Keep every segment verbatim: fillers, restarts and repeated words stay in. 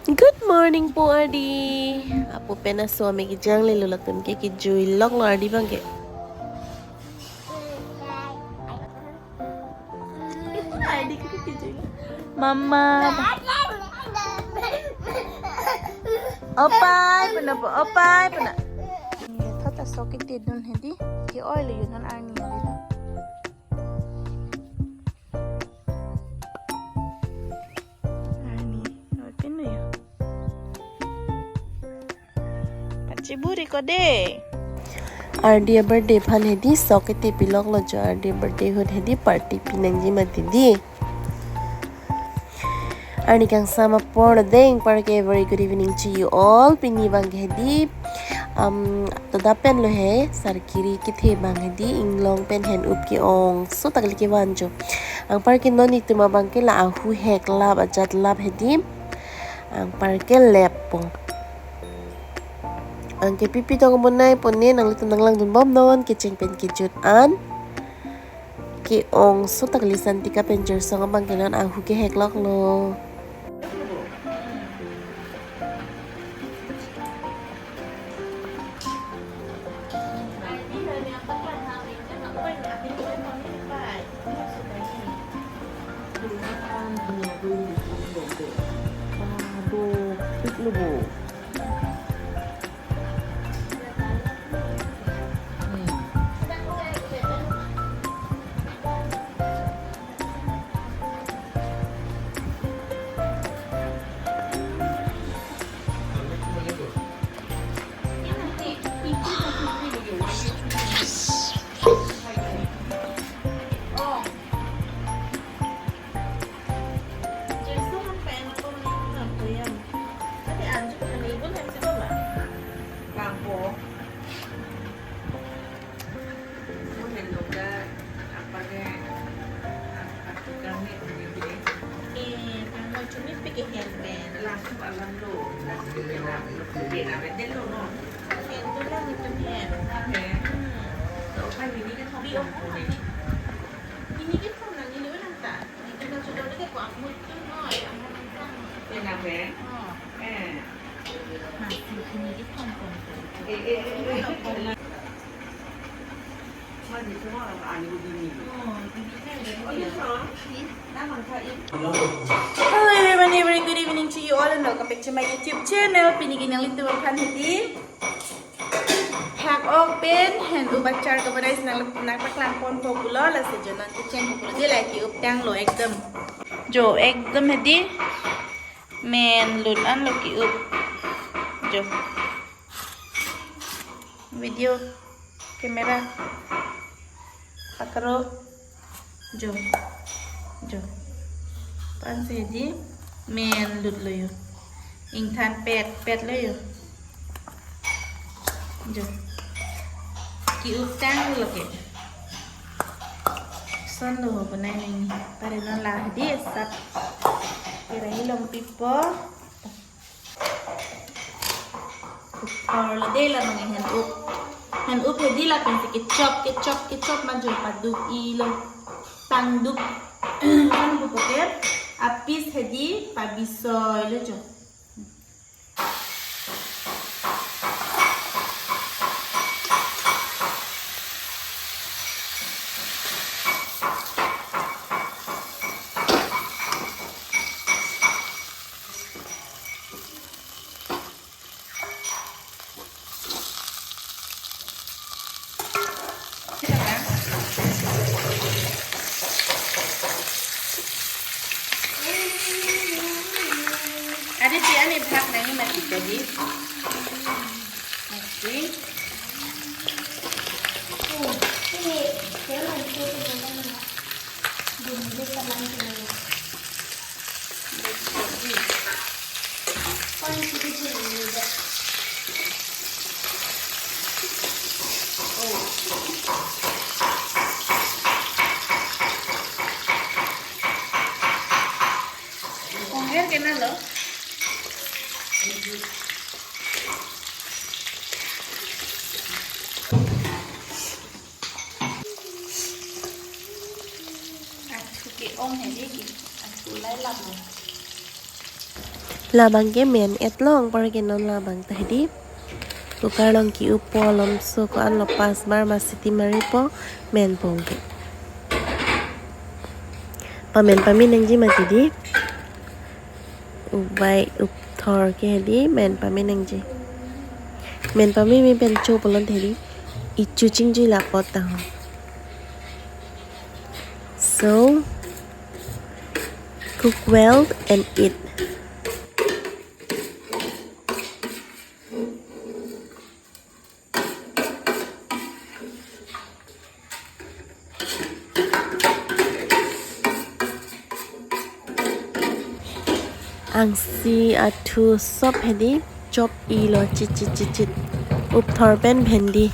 Good morning po Ardi. Apo pen aso ame kejang lelo, latum ke kejui lok lo Ardi abang ke. Ardi ke kejui. Mama. Opai puna po, opai puna. Thot aso ke tidun hedi. Ke-oi lo yun non arni hedi. Arni, open lo yo. Pachiburi ko de. Ardi birthday aphan hedi sok ke tipilok lo jo, Ardi birthday ahut hedi party pinangji mati di. Arni kangsam apor deng parke, very good evening to you all. Pini abang ke hedi, um, toda pen lo he, sarkiri kethe abang hedi, inglong pen hen up ke-ong so takli kevan jo. Anparke non itum abang ke la ahu heklap ajat lap hedi. Anparke lep po. Anke pipi tong bonai pone, nanglitum nanglangdun bom non kecheng pen kejut an. Ke-ong so takli Santika pen Jersong abang ke non ahu keheklok lo. Hello everyone, a very good evening to you all and welcome back to my YouTube channel. Pini ke nanglitum aphan hedi phak-ok pen hen up achar kebonai si nang, nangpaklang ponpo pulo, lasi jo non kecheng po pulo, de la ke-up tanglo ekdom. Jo ekdom hedi men lut an lo ke-up. Jo. Video camera pakro. Jo. Jo. Pan si hedi men lut lo yo. Ingthan pet pet lo yo. Jo. Ke-up tanglo ke. Son lo ho bonai neng. Pare non la hedi sap. Kira hilom pipo. Kuthor lo de la nang hen up. Hen up hedi lapen si kechop, kechop, kechop ma jo paduk-i lo. Tangduk. Kan bupoker. Apis hedi pabisoi lo jo. Adi si ani bhak nangji mati jadi. Mati. Kongher ke na lo. Athu ke-ong hedi ke. Athu lai lap lo. Labang ke men-et long apor ke non labang ta hedi. Cooker along ke-upo, lomso ko-an lo pas bar ma siti maripo, menpo ke. Pamen pame nangji mati di. Ubai upthor ke hedi men pame nangji. Men pameme pen cho pulote hedi, ichu chingjui la apot ta ho. So, cook well and eat. Angsi athu sop hedi chop-i lo chit chit chit chit. Upthor pen bhendi.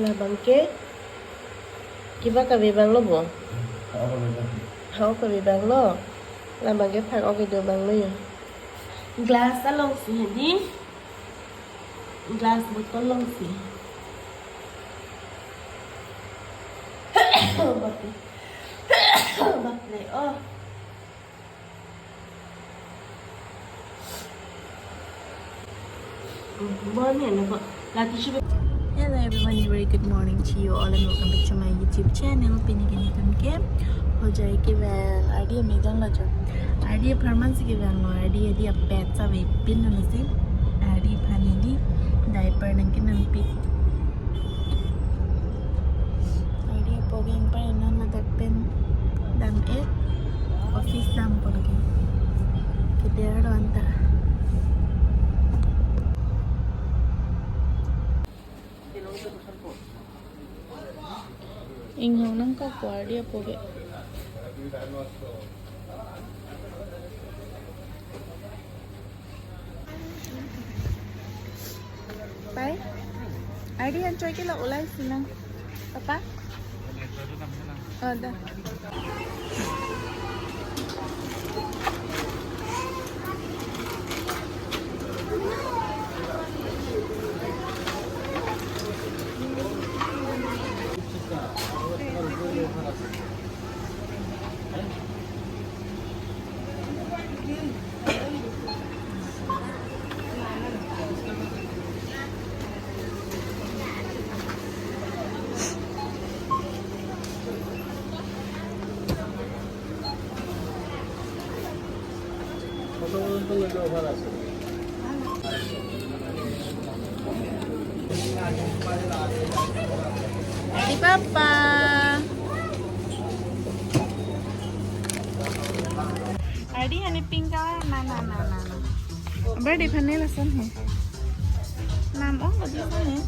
Labang ke kiba kave abang lo bo? Hao kave abang lo. Labang ke phak-ok kedo abang lo ya. Glass alongsi hedi. Glass bottle alongsi. Bapre. Bapre, oh. Bon ya na, bon. Lati siya. Hello everyone, a very good morning to you all and welcome back to my YouTube channel. Pini ke nelitum ke hojai kevang, ardi amidon lo jo. Ardi apharman si kevang lo, ardi hedi apet save pin lo si. Ardi aphan hedi diaper nangkenam pi. Ardi apo ke ingpar non ladak pen dam-et, office dampo lake. Keder lo anta. Inghong nangkokpo ardi apo ke. Pai. Ardi an choi ke la ulai sinang. Papa? Oh, da. Ardi papa. Ardi hani pink color na na na na na. Birthday aphan ne lason he. Nam ong ko di lason he.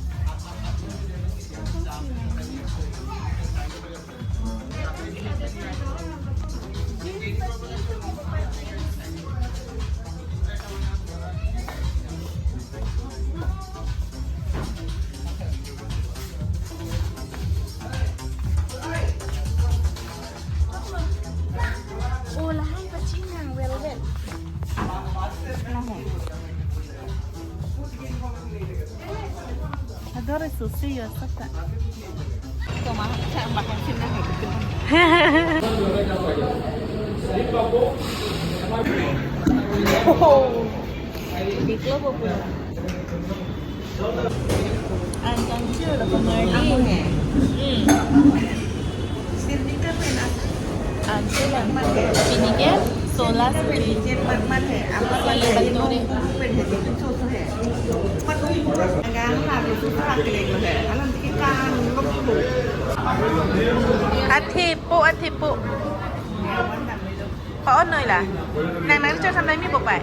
Ahora eso sí, ya está. Toma, sa makan sini na. Diklo popular. Ankan sure lo kemari. Amo he. Hmm. Sirni kan main as. Ankan. Pini ke solas. Pini ke mat mat he. Apa lagi? Ino pen he, itu soso he. Mat ino. Agak harus susah kali lo he. Alam tiga kan lo. Athe po, athe po. Pa-on noi la. Nang nang chor sampai mi bopai.